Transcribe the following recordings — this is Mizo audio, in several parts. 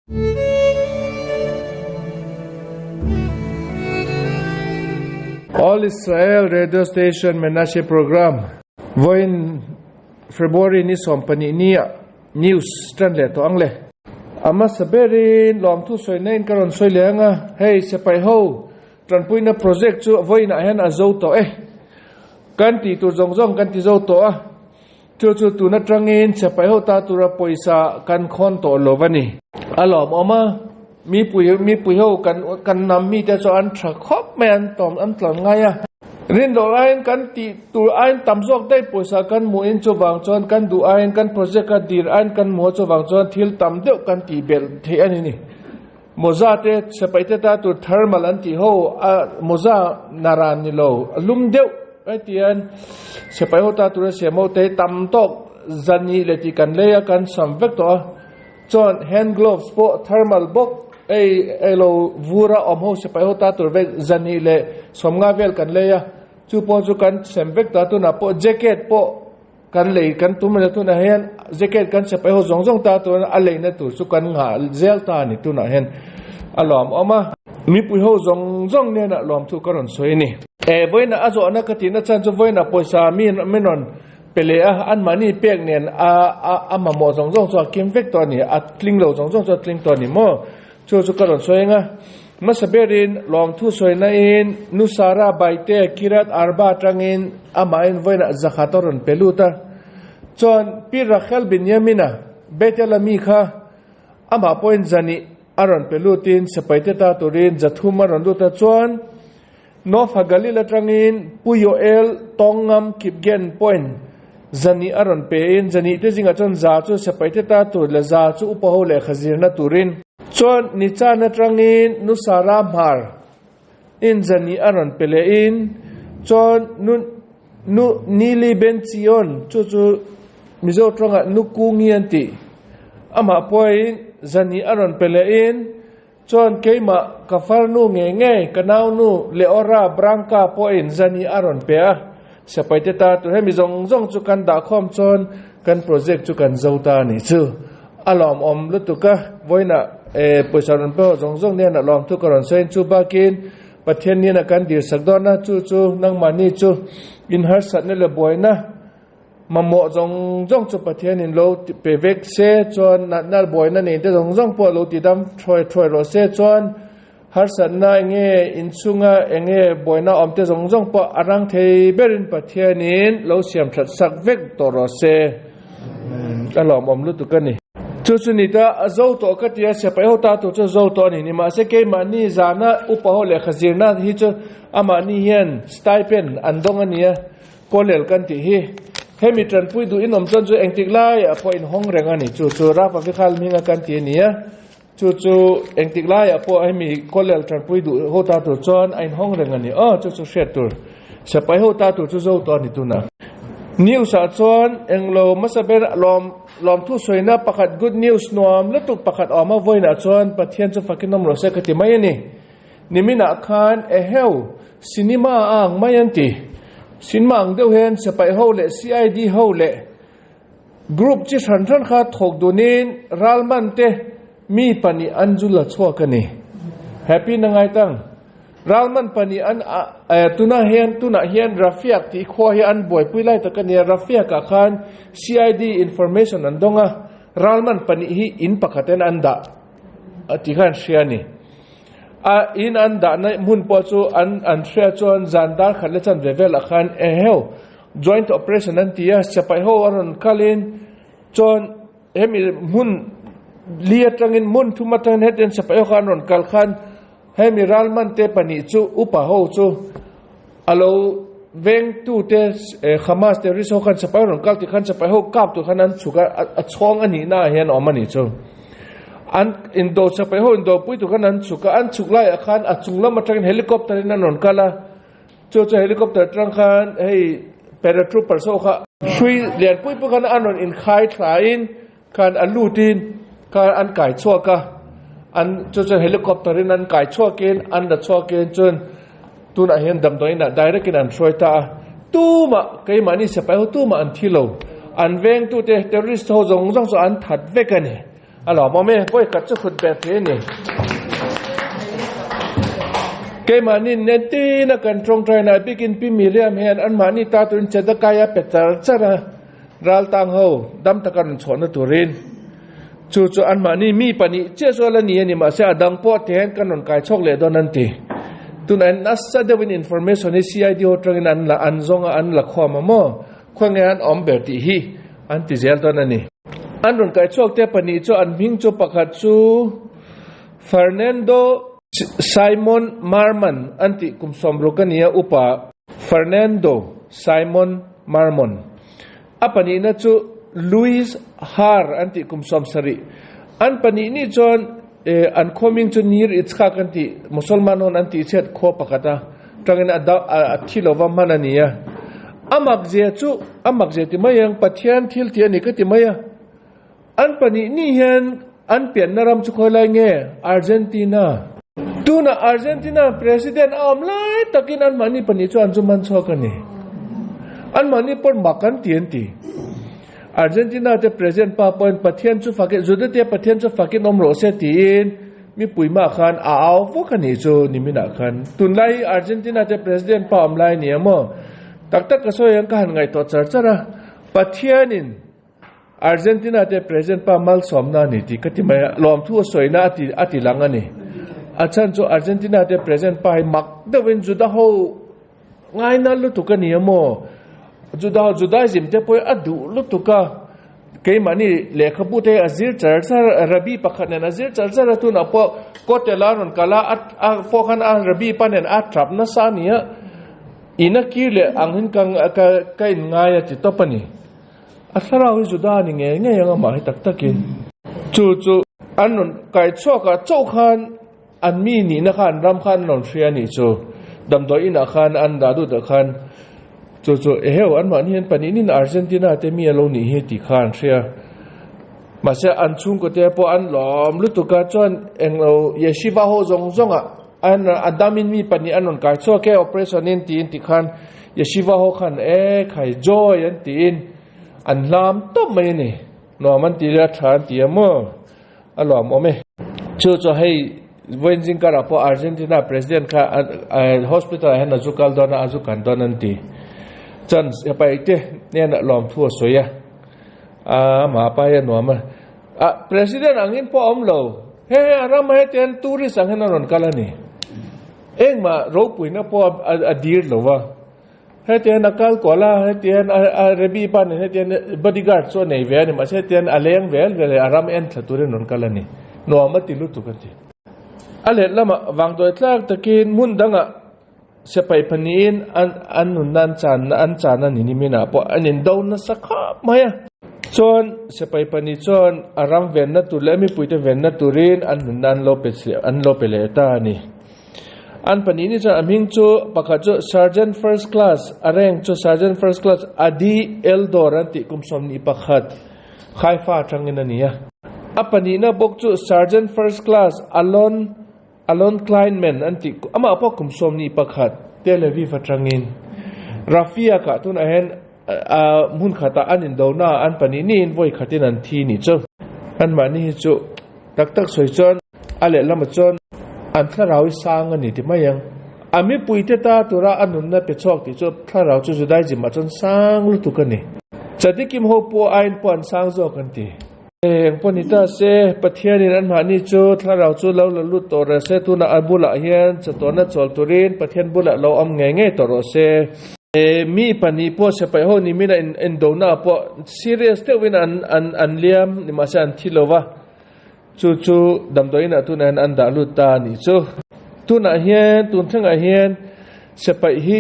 All Israel Radio Station Menashe Program Vawiin February ni 12 ni ah news tan leh tawh ang le. A hmasa berin lawmthu sawina in ka rawn sawi leh ang a, hei sipai ho tanpuina project chu vawiin ah hian a zo tawh e. Kan tih tur zawng zawng kan ti zo tawh a. Chu chu tun atangin sipai ho ta tura pawisa kan khawn tawh lo a ni. A lawmawm a, mipui mipui ho kan kan hnam mite chu an tha khawp mai an tawm an tlan ngai a. Rinloh aiin kan tih tur aiin tam zawk daih pawisa kan hmuhin chuvang chuan kan duh aiin kan project a dir aiin kan hmu a chuvang chuan thil tam deuh kan tih belh theih a ni ni. Mawza te sipai te ta tur thermal an tih ho a mawza naran ni lo a lum deuh ai tian sipai ho ta tura siam ho te tam tawk zani leh tih kan lei a kan sam vek tawh a chuan hand gloves pawh thermal bawk ei ei lo vur a awm ho sipai ho ta tur vek zani leh sawmnga vel kan lei a chu pawh chu kan sem vek tawh a tunah pawh jacket pawh Kan lei kan tum reng tunah hian jacket kan sipai ho zawng zawng ta turin a leina tur chu kan nghah zel ta a ni tunah hian a lawmawm a. Mipui ho zawng zawng nena lawmthu ka rawn sawi a ni. E vawiinah a zawhna ka tihna chhan chu vawiinah pawisa mi min rawn pe leh a, anmahni pek nen a a mamawh zawng zawng chu a kim vek tawh a ni, a tling lo zawng zawng chu a tling tawh a ni maw? Chu chu ka rawn sawi ang a, hmasa berin lawmthu sawina in Nu Sarah Baite Kiryat Arba atangin amahin vawiinah zakhat a rawn pe lut a. Chuan Pi Rachel Binyamina Bethel a mi kha amah pawhin zani a rawn pe lutin sipaite ta turin zathum a rawn lut a. Chuan North Hagalil atangin Pu Yoel Tawngam Kipgen pawhin zani a rawn pe in zani te zingah chuan za chu sipaite ta tur leh za chu upa ho lehkha zirna turin. Chuan Nichan atangin Nu Sarah Hmar in zani a rawn pe leh in chuan Nu Nu Nili Ben Chion chu chu Mizo tawngah Nu Kungi an tih amah pawhin zani a rawn pe leh in Chuan keimah ka farnu ngei ngei ka naunu Leora Branca pawhin zani a rawn pe a, sipaite ta tur hemi zawng zawng chu kan dahkhawm chuan kan project chu kan zo ta a nih chu. A lawmawm lutuk a, vawiinah e pawisa rawn pe ho zawng zawng nen a lawm thu ka rawn sawiin chu bakin Pathian nena kan dirsak dawn a, chu chu nangmahni chu inharsatna leh buaina Mamawh zawng zawng chu Pathianin lo pe vek se chuan natna buaina nei te zawng zawng pawh lo tidam thuai thuai rawh se chuan harsatna enge inchhunga enge buaina awm te zawng zawng pawh a rang thei berin Pathianin lo siam that sak vek tawh rawh se. A lawmawm lutuk a ni. Chu chu ni ta a zo tawh ka ti a, sipai ho ta tur chu zo tawh a ni. Nimahse keimahni zana upa ho lehkha zirna hi chu amahni hian stipend an dawng a nia. Kawlel kan tih hi hemi tanpui duh inawm chuan chu engtik laiah pawh inhawng reng a ni. Chu chu Rafa Vikhal hminga kan ti a ni a, chu chu engtik laiah pawh hemi kawlel tanpui duh ho ta tur chuan a inhawng reng a ni. Aw chu chu hriat tur sipai ho ta tur chu zo tawh a ni tunah. News ah chuan englo hmasa ber lawm lawmthu sawina pakhat good news nuam lutuk pakhat a awm a, vawiinah chuan Pathian chu fakin awm rawh se ka ti mai a ni. Niminah khan eheu cinema a ang mai an ti. Cinema ang deuh hian sipai ho leh CID ho leh group chi hran hran kha thawk dunin ralman te mi pahnih an zu la chhuak a ni. Happy na ngai tang. Ralman pahnih an tunah hian tunah hian Rafiak tih khua hi an buaipui lai tak a nia. Rafiak ah khan CID information an dawng a, ralman pahnih hi in pakhat in an dah a tih kha an hria a ni. A in an dahna hmun pawh chu an an hria chuan zan dar khat leh chan ve velah khan eheu joint operation an ti a, sipai ho a rawn kalin chuan hemi hmun li atangin hmun thum atangin hetiang sipai ho kha an rawn kal khan hemi ralman te pahnih chu upa ho chu a lo vengtute Hamas terrorist ho khan sipai rawn kal tih khan sipai ho kap tur khan an chhuk a a chhawng a nihna ah hian a awm a nih chu an indo sipai ho indo pui tur khan an chhuk a an chhuk laiah khan a chung lam atangin helicopter in an rawn kal a chu chu helicopter atang khan hei paratroopers ho kha hrui lian pui pui khan an rawn inkhai thlain khan a lutin khan an kai chhuak a an chu chuan helicopter in an kai chhuakin an la chhuakin chuan tunah hian damdawiin ah direct in an hruai ta a tumah keimahni sipai ho tumah an thi lo an vengtute terrorist ho zawng zawng chu an that vek a ni. A lawmawm e, vawi khat chu khut ber thei a ni. Keimahni nentina kan tawngtaina a bikin Pi Miriam hian anmahni ta turin Chedakai a pe char char a, ral tang ho dam taka rawn chhuahna turin. Chu chu anmahni mi pahnih chiah chu a la ni a ni, mahse a dang pawh te hian kan rawn kai chhawk leh dawn an ti. Tunah hian nasa deuhin information hi CID ho atangin an la an zawng a, an la khawm a maw? Khawnge an awm ber tih hi an ti zel dawn a ni. An rawn kai chhuak te pahnih chu an hming chu pakhat chu Fernando Simon Marman an tih kum sawmruk a ni a, upa Fernando Simon Marmon. A pahnihna chu Louis Har an tih kum 70. An pahnih nih chuan an khua hming chu Nir Itzhak an tih, Musalman hawn an tih chhiat khua pakhat a tangin a thi lova hman a ni a. A mak zia chu a mak zia ti mai ang, Pathian thil tih a ni ka ti mai a. An pahnih nih hian an pianna ram chu khawi lai nge? Argentina. Tunah Argentina President a awm lai takin anmahni pahnih chu an zu man chhuak a ni. Anmahni pawh mak an ti an ti. Argentina te President pa pawhin Pathian chu fakin, Judatea Pathian chu fakin awm rawh se tiin mipui mah khan a au vak a nih chu niminah khan. Tunlai Argentina te President pa awm lai a ni a maw? Tak tak ka sawi ang ka han ngaihtuah char char a, Pathianin Argentina te President pa malsawmna a ni tih ka ti mai a, lawmthu a sawina a ti a ti lang a ni. A chhan chu Argentina te President pa hi mak deuhin Juda ho ngaina lutuk a ni a maw? Juda ho Judaism te pawh hi a duh lutuk a, keimahni lehkhabu te hi a zir char char a, Rabbi pakhat nen a zir char char a, tunah pawh Kotela rawn kal a, a pawh khan a Rabbi pa nen a tap nasa a ni a, ina kir leh ang hin ka ka ka inngai a ti tawp a ni. A thlarau hi Juda ni ngei ngei ang amah hi tak takin. Chu chu an rawn kai chhuak ah chauh khan an mi nihna kha an ram kha an rawn hria a nih chu. Damdawi inah khan an dah dut ah khan chu chu eheu anmahni hian pahnih Argentina te mi a lo nih hi tih kha an hria. Mahse an chhungkaw te pawh an lawm lutuk a chuan englo yeshiva ho zawng zawng ah An a damin mi pahnih an rawn kai chhuak e, operation in tiin tikhan Yeshiva ho khan e khai joy an tiin an hlam tawp mai a ni. Nuam an ti le a tha an ti a maw? A luam awm e. Chu chu hei vawiin zingkarah pawh Argentina president kha hospital ah hian a zu kal dawn a, a zu kan dawn an ti. Chuan sipai te hnenah lawmthu a sawi a, amah pa hi a nuam a. A president angin pawh a awm lo. He he a ram heti hian tourist ang hian a rawn kal a ni. Engmah ropuina pawh a dir lo va. Heti hian a kal kual a, heti hian a Rebbe pa nen heti hian bodyguard chu a nei ve a ni. Mahse heti hian a leng vel vel a, a ram en thla turin a rawn kal a ni. Nuam a ti lutuk a ti. A lehlamah vangduai tlak takin hmun dangah Sipai pahnihin an an nunna an channa an chan a ni niminah pawh an indo nasa khawp mai a. Chuan sipai pahnih chuan a ram venna tur leh a mipuite venna turin an nunna an lo pe an lo pe leh ta a ni. An pahnih ni chuan a hming chu pakhat chu Sergeant First Class a rank chu Sergeant First Class Adi Eldor an tih kum 21 Haifa atangin a ni a. A pahnihna bawk chu Sergeant First Class Alon Alon Kleinman an tih amah pawh kum 21 Tel Aviv atangin Rafia kah tunah hian hmun khatah an indona ah an pahnih niin vawi khatin an thi nih chu. Anmahni hi chu tak tak sawi chuan a lehlamah chuan an thlarau hi sang a ni ti mai ang. A mipuite ta tura a nunna pe chhuak tih chu thlarau chu Judaism ah chuan sang lutuk a ni. Tzaddikim ho pawh aiin pawh an sang zawk an ti. Eng pawh ni ta se, Pathianin anmahni chu thlarau chu lo la lut tawh reh se, tunah a bulah hian chatuahna chawl turin Pathian bulah lo awm ngei ngei tawh rawh se. Mi pahnih pawh sipai ho ni mina indona ah pawh serious deuhin an an an liam nimahse an thi lo va, chu chu damdawiinah tunah hian an dah lut ta a nih chu. Tunah hian tun thlengah hian sipai hi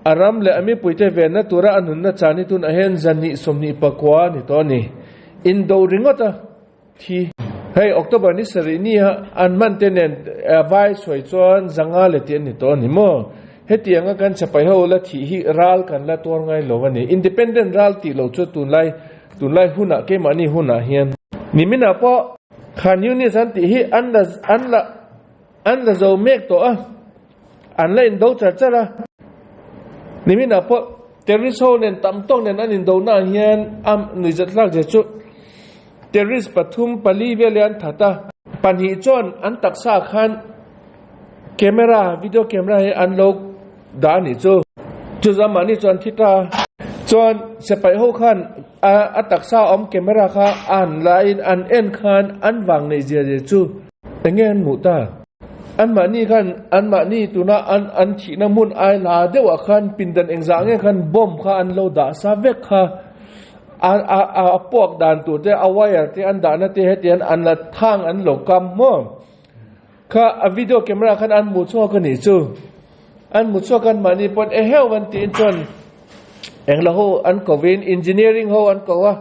A ram leh a mipuite venna tura a nunna chan hi tunah hian zan 29 a ni tawh a ni. Indo ringawt a thi. Hei October ni sarih ni a an hman te nen vai sawi chuan zanga leh tih a ni tawh a ni maw? Hetianga kan chhapai ho la thih hi ral kan la tuar ngai lo a ni. Independent ral tih lo chu tunlai tunlai hunah keimahni hunah hian. Niminah pawh Khan Yunis an tih hi an la an la an la zo mek tawh a. An la indo char char a, niminah pawh terrorist ho nen tam tawk nen an indonaah hian a nuihzat hlak zia chu. Terrorist pathum pali vel hi an that a, pahnih chuan an taksa ah khan camera, video camera hi an lo dah a nih chu. Chu chuan mahni chuan thi ta chuan sipai ho khan a taksa awm camera kha a han laiin an en khan an vang neih zia zia chu eng nge an hmuh ta? Anmahni khan anmahni tuna an an thihna hmun ai la deuhah khan pindan engzah nge khan bomb kha an lo dah sa vek kha a a a puak dan tur te a wire te an dahna te hetiang an la thang an lo kam maw kha a video camera khan an hmuh chhuak a nih chu an hmu chhuak an mahni pawn eheu an tiin chuan englo ho an kovin engineering ho an ko a.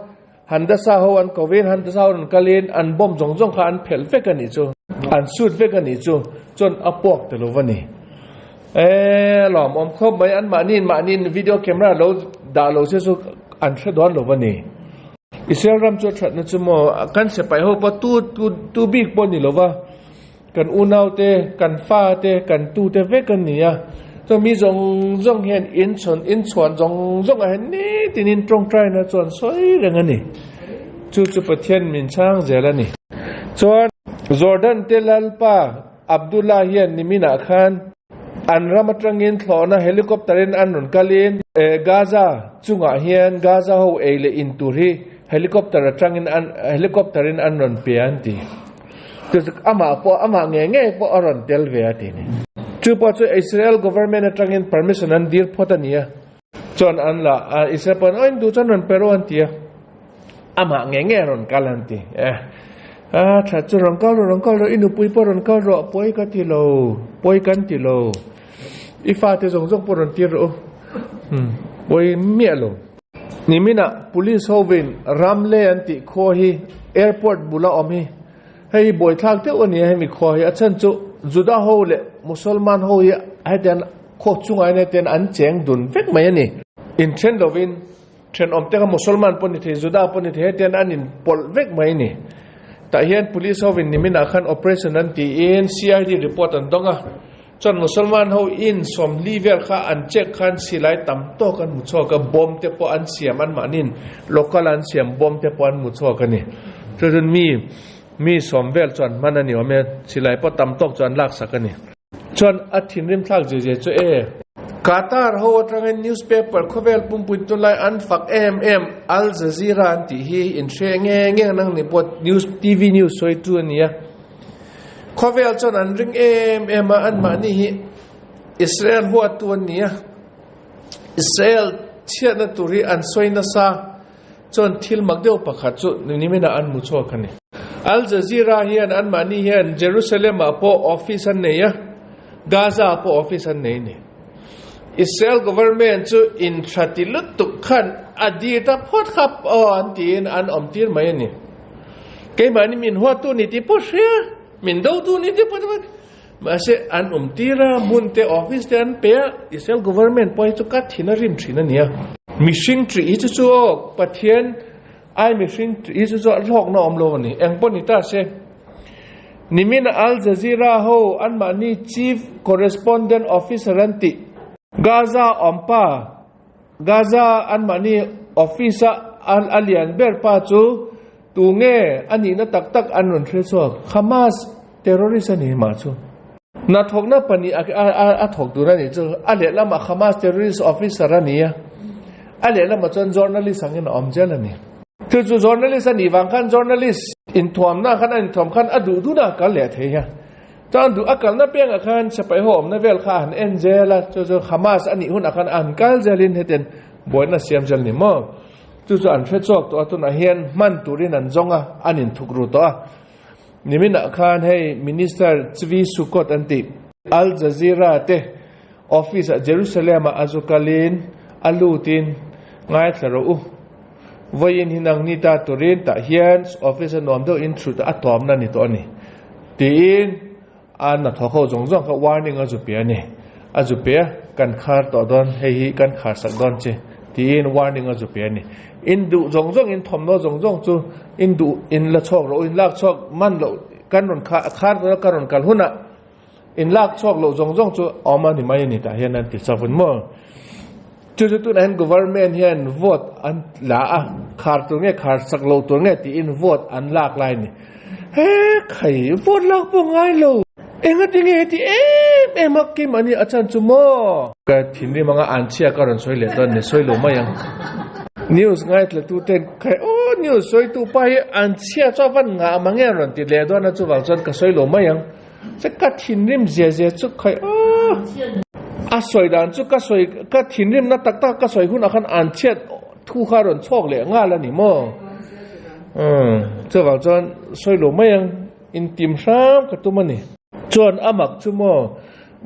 Handasa ho an ko in Handasa ho rawn kalin an bomb zawng zawng kha an phelh vek a nih chu, an shoot vek a nih chu, chuan a puak ta lo va ni. Eee lawmawm khawp mai, an mahniin mahniin video camera lo dah lo se chu an hre dawn lo va ni. Israel ram chu a thatna chu maw, kan sipai ho pawh tu tu tu bik pawh ni lo va, kan unau te, kan fa te, kan tu te vek an ni a, chuan mi zawng zawng hian inchhawn inchhuan zawng zawng ah hian nitin in tawngtaina chuan sawi reng a ni, chu chu Pathian min chhang zel a ni. Chuan Jordan te Lalpa Abdullah hian niminah khan an ram atangin thlawhna helicopter in an rawn kalin Gaza chungah hian Gaza ho ei leh in tur hi helicopter atangin an helicopter in an rawn pe an ti. Chu chu amah pawh amah ngei ngei pawh a rawn tel ve a ti ni. Chu pawh chu Israel government atangin permission an dil phawt a ni a. Chuan an la a, Israel pawhin aw in duh chuan rawn pe rawh an ti a. Amah ngei ngei a rawn kal an ti. Eh a tha chu rawn kal rawh rawn kal rawh i nupui pawh rawn kal rawh pawi ka ti lo pawi kan ti lo i fate zawng zawng pawh rawn tir rawh u hmm pawi miah lo. Niminah Police hovin Ramle an tih khua hi airport bula awm hi hei hi buaithlak deuh a ni a hemi khua hi a chhan chu Juda ho leh Musalman ho hi hetiang khaw chungah hian hetiang an cheng dun vek mai a ni. Inthen lovin thenawm te kha Musalman pawh ni thei Juda pawh ni thei hetiang an inpawlh vek mai a ni. Tah hian Police hovin niminah khan operation an tiin CID report an dawng a. Chuan Musalman ho in sawmli vel kha an check khan silai tam tawk an hmu chhuak a, bomb te pawh an siam an mahniin local an siam bomb te pawh an hmu chhuak a ni. Chu chuan mi mi sawm vel chuan hman a ni awm e, silai pawh tam tawk chu an laksak a ni. Chuan a thinrim thlak zia zia chu e. Qatar ho atangin newspaper khawvel pumpui tunlai an fak em em Al Jazeera an tih hi inhre nge nge nang ni pawh news TV news sawitu a ni a. Khawvel chuan an ring em em a, anmahni hi Israel huattu an ni a, Israel chhiatna tur hi an sawi nasa chuan thil mak deuh pakhat chu niminah an hmu chhuak a ni. Al Jazeera hian anmahni hian Jerusalem-ah pawh office an nei a, Gaza-ah pawh office an nei a ni. Israel government chu inthati lutuk khan a dir ta phawt kha aw an tiin an awm tir mai a ni. Keimahni min huattu ni tih pawh hria, min dotu ni tih pawh mahse an awm tir a, hmun te office te an pe a, Israel government pawh hi chu ka thin a rim thin a nia. Mihring ṭih hi chu chu aw Pathian ai mihring ṭih hi chu chu a hlawkna awm lo a ni. Eng pawh ni ta se. Nimin Al Jazeera ho anmahni Chief Correspondent Officer an tih Gaza awmpa Gaza anmahni office a a lian ber pa chu tunge a nihna tak tak an rawn hre chhuak Hamas terrorist a ni mah chu. Hnathawkna pahnih a thawk tur a nih chu a lehlamah Hamas terrorist officer a ni a, a lehlamah chuan journalist angin a awm zel a ni. Chu chu journalist a nih vang khan journalist inthuamna khan a inthuam khan a duh duhna a kal leh thei a. Chuan duh a kalna piangah khan sipai ho awmna vel kha a han en zel a, chu chu Hamas a nih hunah khan a han kal zelin hetiang buaina siam zel ni maw? Chu chu an hre chhuak tawh a, tunah hian hman turin an zawng a, an inthuk ru tawh a. Niminah khan hei Minister Tzvi Sukkot an tih Al Jazeera te office ah Jerusalem ah a zu kalin a lutin ngaithla rawh u. Vawiin hi nang ni ta turin tah hian office a nuam deuh in thut a tawmna ni tawh a ni tiin a hnathawk ho zawng zawng kha warning a zu pe a ni. A zu pe a, kan khar tawh dawn hei hi kan khar sak dawn che tiin warning a zu pe a ni. In duh zawng zawng in thawmhnaw zawng zawng chu in duh in la chhuak rawh u in lak chhuak man loh kan rawn khar dawn a kan rawn kal hunah In lak chhuak loh zawng zawng chu awm a ni mai a ni tah hian an ti chauh vun maw. Chu chu tunah hian government hian vote an la a, khar tur nge khar sak lo tur nge tiin vote an lak lai a ni. He khai vote lak pawh ngai lo. Engati nge heti em em a kim a nih a chan chu maw? Ka thinrim anga anchhia ka rawn sawi leh dawn ni sawi lo mai ang. News ngaithla tu ten khai aw news sawi tu pa hi anchhia chu a van ngah mang e a rawn ti leh dawn a chuvang chuan ka sawi lo mai ang. Che ka thinrim zia zia chu khai aw. A sawi dan chu ka sawi ka thinrim na tak tak ka sawi hunah khan anchhia thu kha rawn chhawk leh nghal a ni maw? Umm chuvang chuan sawi lo mai ang. Intim hram ka tum a ni. Chuan a mak chu maw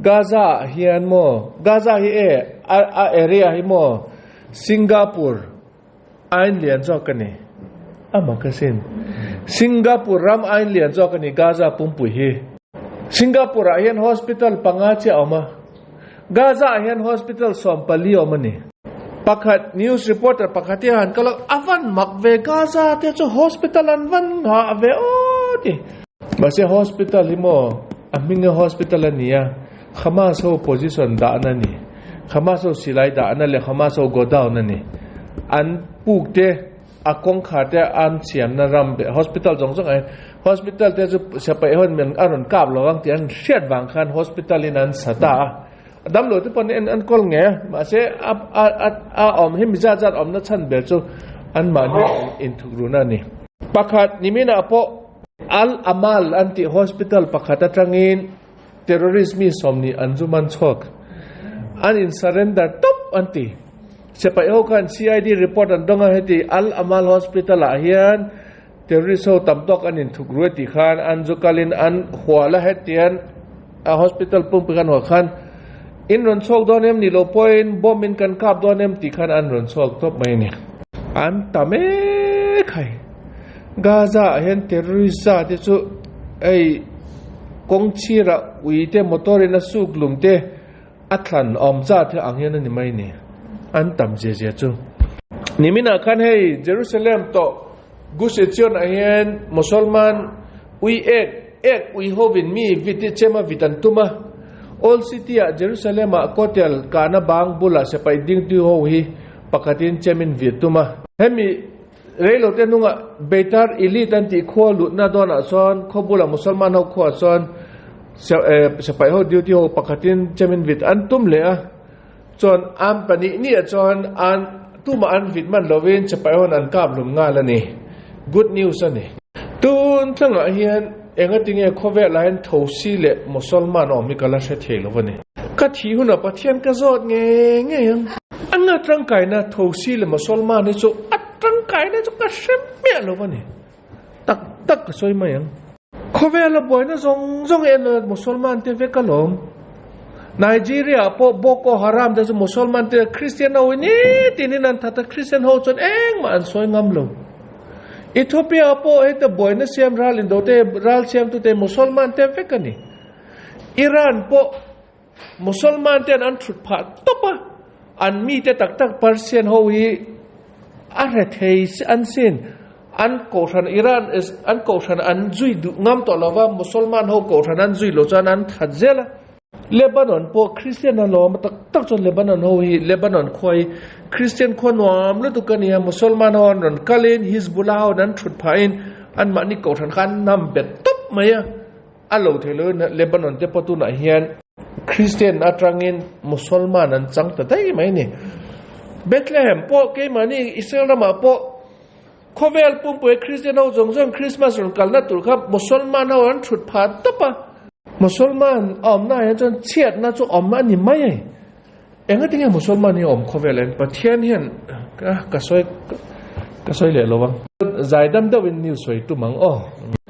Gaza ah hian maw Gaza hi e a a area hi maw Singapore ain lian zawk a ni. A mak asin. Singapore ram ain lian zawk a ni Gaza pumpui hi. Singapore ah hian hospital panga chiah a awm a. Gaza ah hian hospital 14 a awm a ni. Pakhat news reporter pakhat hi a han kal a, a van mak ve Gaza te chu hospital an van nghah ve aw ti. Mahse hospital hi maw a hminga hospital a ni a, Hamas ho position dahna a ni. Hamas ho silai dahna leh Hamas ho godown a ni. An puk te A kawngkhar te an siamna ram hospital zawng zawng ah hian hospital te chu siapaih ho in a rawn kap lo ang tih an hriat vang khan hospital in an sa ta a, a damlo te pawh an enkawl ngei a mahse a a a awm hi mi zat zat awmna chhan ber chu anmahni inthuk runa a ni. Pakhat niminah pawh Al Amal an tih hospital pakhat atangin Terrorist mi 20 an zum an chhuak. An in surrender tawp an ti. Sipai ho khan CID report an dawng a heti Al Amal Hospital ah hian terrorist ho tam tawk an in thuk ruai tih khan an zu kalin an hual a hetian a hospital pumpi khan hual khan in rawn chhuak dawn em ni lo pawhin bomb in kan kap dawn em tih khan an rawn chhuak tawp mai a ni. An ta mek hai. Gaza ah hian terrorist za te chu hei kawng chhirah ui te motor in a suk lum te a thlan awm zat hi ang hian a ni mai ni an tam zia zia chu. Niminah khan hei Jerusalem tawh Gush Etzion ah hian Mosolman ui ek ek ui hovin mi vit hi chem a vit an tum a, Old City ah Jerusalem ah Kotel kahna bang bulah sipai dingtu ho hi pakhatin chemin vit tum a. Hemi Reilo te hnungah Beitar Illit an tih khua lutna dawnah chuan khaw bulah Musalman ho khuaah chuan sipai ho duty ho pakhatin chemin vit an tum leh a, chuan an pahnih niah chuan an tumah an vit man lovin sipai hoin an kap lum nghal a ni. Good news a ni. Tun tlangah hian engatinge khawvelah hian thosi leh Musalman awm hi ka la hre thei lo a ni. Ka thih hunah Pathian ka zawt ngei ngei ang. A nga tangkaina thosi leh Musalman hi chu a tangkaina chu ka hre miah lo a ni. Tak tak ka sawi mai ang. Khawvela buaina zawng zawng en a Musalman te vek alawm. Nigeria ah pawh Boko Haram te chu Musalman te Christian ho hi nitin in an that a, Christian ho chuan engmah an sawi ngam lo. Ethiopia ah pawh heta buaina siam ral indo te ral siamtu te Musalman te vek a ni. Iran pawh Musalman ten an thut phah tawp a, an mite tak tak Persian ho hi a hre thei an sin. An kohhran Iran is an kohhran an zui duh ngam tawh lova Musalman ho kohhran an zui loh chuan an that zel a. Lebanon pawh Christian a lawm a tak tak chuan Lebanon ho hi Lebanon khua hi Christian khua nuam lutuk a nia Musalman ho an rawn kalin Hizbullah ho an thut phahin anmahni kohhran kha an nam bet tawp mai a. A lo thei lo in Lebanon te pawh tunah hian Christian atangin Musalman an chang ta daih mai a ni. Bethlehem pawh keimahni Israel ramah pawh khawvel pumpui Christian ho zawng zawng Christmas rawn kalna tur kha Musalman ho an thut phah tawp a. Musalman a awmna ah hian chuan chhiatna chu awm a ni mai a ni. Engatinge Musalman hi a awm khawvel en Pathian hian ka sawi ka sawi leh lo ang. Zaidam deuh in news sawi tum ang aw.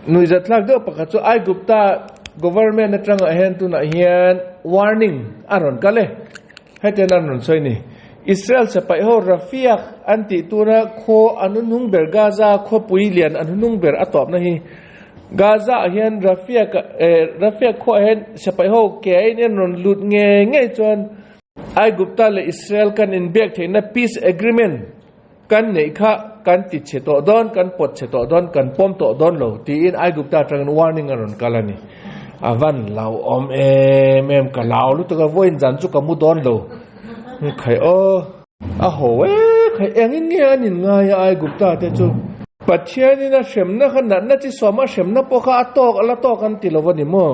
Nuihzatthlak deuh pakhat chu Aigupta government atangah hian tunah hian warning a rawn kal e. Hetiang an rawn sawi ni. Israel sipai ho Rafiah an tih tura khaw an hnung ber Gaza khawpui lian an hnung ber a tawpna hi Gaza ah hian Rafiah Rafiah khuaah hian sipai ho ke a in rawn lut ngei ngei chuan Aigupta leh Israel kan inbiak theihna peace agreement kan neih kha kan ti chhe tawh dawn, kan pawt chhe tawh dawn, kan pawm tawh dawn lo tiin Aigupta atangin warning a rawn kal a ni. A van hlauhawm em em, ka hlau lutuk a, vawiin zan chu ka mu dawn lo. Khai aw. A ho e khai engin nge an in ngai a Aigupta te chu. Pathianin a hremna kha natna chi sawm a hremna pawh kha a tawk a la tawk an ti lo a ni maw?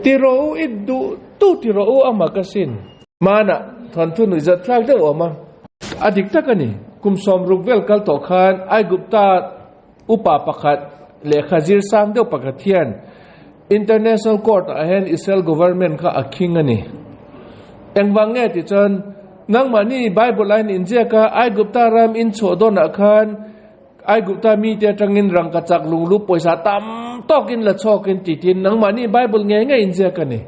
Ti rawh u i duh tu ti rawh u a mak asin. Hmanah thawnthu nuihzat thlak deuh a awm a. A dik tak a ni. Kum 60 vel kal tawh khan Aigupta upa pakhat lehkha zir sang deuh pakhat hian International Court ah hian Israel Government kha a khing a ni. Engvang nge tih chuan nangmahni Bible ah hian inziak a, Aigupta ram inchhuah dawnah khan Aigupta mite atangin rangkachak lunglu pawisa tam tawkin la chhawkin ti tiin nangmahni Bible ngei ngei inziak a ni.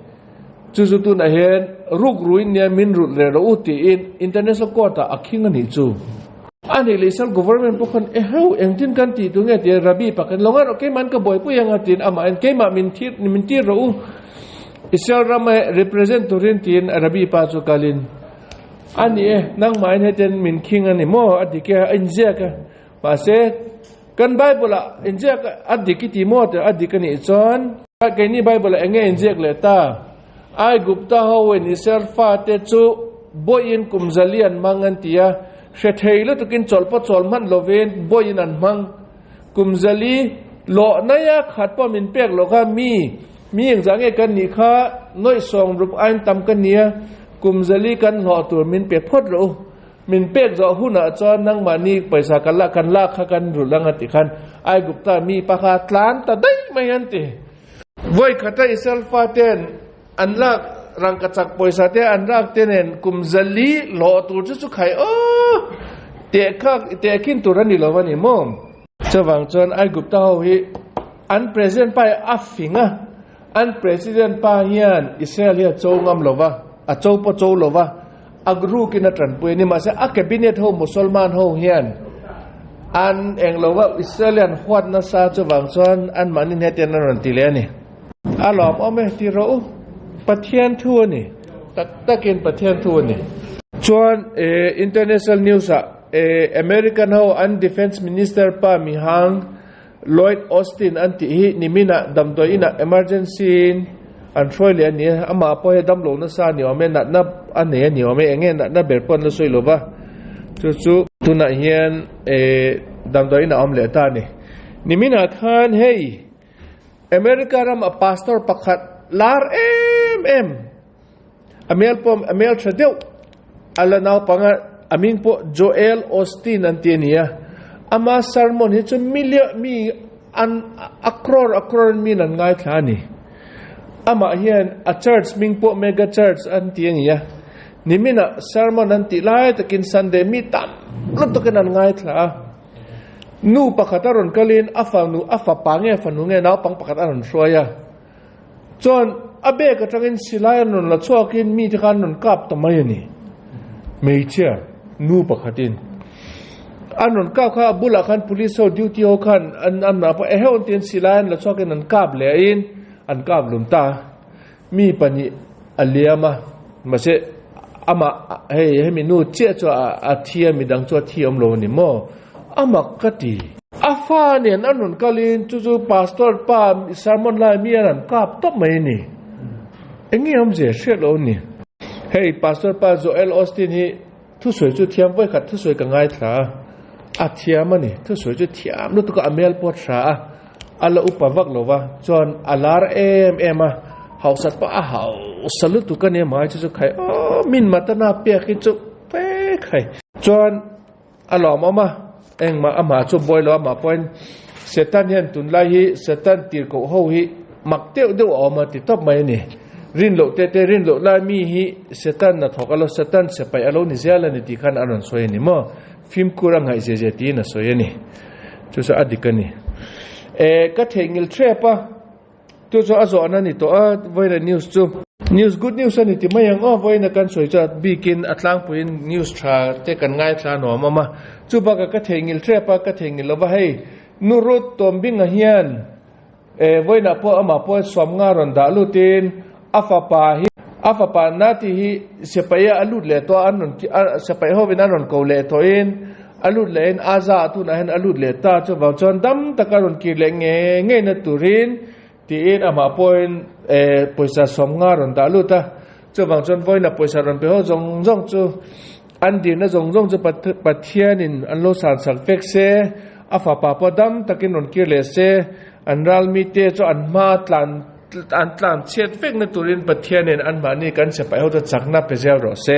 Chu chu tunah hian ruk ruin nia min rulh leh rawh u tiin International Court ah a khing a nih chu. A nih leh Israel Government pawh khan eheu engtin kan tih tur nge tiin Rabbi pakhat lo ngai rawh keimah an ka buaipui ang a tiin amah hian keimah min thir min tir rawh u Israel rama represent turin tiin Rabbi pa chu kalin A ni e, nangmahin hetian min khing a ni maw? A dik e, a inziak a. Mahse, kan Bible-ah inziak a dik i ti maw? Tih a dik a nih chuan, keini Bible-ah eng nge inziak leh ta? Aigupta hoin Israel fate chu bawiin kum zali an hmang an ti a, hre thei lutukin chawlh pawh chawl hman lovin bawiin an hmang. Kum zali lawh naia khat pawh min pek loh kha mi Mi engzah nge kan nih kha nawih sawng rup aiin tam ka nia, kum zali kan hlawh tur min pe phawt rawh u. Min pek zawh hunah chuan nangmahni pawisa ka la kan lak kha kan rulh ang a ti khan Aigupta mi pa kha a tlan ta daih mai an ti. Vawi khata Israel faten an lak rangkachak pawisa te an lak te nen kum zali hlawh tur chu chu khai aw teh kha tehkhin tur a ni lo a ni maw? Chuvang chuan Aigupta ho hi an president pa hi a fing a, an president pa hian Israel hi a cho ngam lo va, a cho pawh cho lo va, a rukin a tanpui a ni. Mahse a cabinet ho Musalman ho hian an eng lo va, Israel hi an huat nasa chuvang chuan anmahni hetian an rawn ti leh a ni. A lawmawm e ti rawh u, Pathian thu a ni, tak takin Pathian thu a ni. Chuan international news ah American ho an defence minister pa mihang Lloyd Austin an tih hi niminah damdawi inah emergency in an hruai leh a ni a, amah pawh hi damlo nasa a ni awm e, natna a nei a ni awm e, eng nge natna ber pawh an la sawi lo va, chu chu tunah hian damdawi inah a awm leh ta a ni. Niminah khan hei America ram a pastor pakhat lar em em a mel pawh a mel tha deuh a la naupang a a hming pawh Joel Osteen an ti a ni a ama sermon hi chu million mi an a crore a crore in min an ngaithla a ni amah hian a church hming pawh mega church an ti a ni a niminah sermon an tih lai takin Sunday mi tam lutuk in an ngaithla a. Nu pakhat a rawn kalin a fanu a fapa nge fanu nge naupang pakhat a rawn hruai a. Chuan a bag atangin silai an rawn la chhuakin mite kha an rawn kap ta mai a ni. Hmeichhia nu pakhatin an rawn kap kha a bulah khan police ho duty ho khan an an mah pawh eheuh an tiin silai an la chhuakin an kap leh in an kap lum ta a. Mi pahnih a liam a, mahse amah hei hemi nu chiah chu a thi a, midang chu a thi awm lo a ni maw? A mak ka ti. A fa nen an rawn kalin chu chu pastor pa sermon lai mi an rawn kap tawp mai a ni. Eng nge awmzia hriat lo a ni. Hei pastor pa Joel Osteen hi thusawi chu thiam vawikhat thusawi ka ngaithla a, a thiam a ni. Thusawi chu thiam lutuk a, a mel pawh a tha a. A la upa vak lo va, chuan a lar em em a, hausat pawh a hausa lutuk a nia hmai chu chu khai aw min matana pek hi chu pek hai. Chuan a lawmawm a, engmah amah chu buai lo amah pawhin Satan hian tunlai hi Satan tirhkoh ho hi mak deuh deuh a awm a ti tawp mai a ni. Rin loh te te rin loh lai mi hi Satan na thawk a lo Satan sepaih a lo ni zel a ni tih khan a rawn sawi a ni maw. Fimkhur a ngaih zia zia tiin a sawi a ni. Chu chu a dik a ni. E, ka theihnghilh threp a, chu chu a zawhna a ni tawh a, vawiina news chu. News good news a ni ti mai ang aw, vawiina kan sawi chu a bikin a tlangpuiin news tha te kan ngaithla a nuam awm a. Chu bakah ka theihnghilh threp a, ka theihnghilh lova hei nu Ruth Tawmbinga hian e, vawiinah pawh amah pawh sawmnga rawn dah lutin a fapa hi a fapa Nati hi sipaia a lut leh tawh a, an rawn sipai hovin an rawn ko leh tawhin A lut leh in a za a tunah hian a lut leh ta chuvang chuan dam taka rawn kir leh ngei ngei na turin tiin amah pawhin eh pawisa 50 rawn dah lut a, chuvang chuan vawiina pawisa rawn pe ho zawng zawng chu An dirna zawng zawng chu Pathianin an lo san sak vek se, a fapa pawh dam takin rawn kir leh se, an ral mite chu an hma tlan an tlan chhiat vekna turin Pathianin anmahni kan sipai ho chu chakna pe zel rawh se.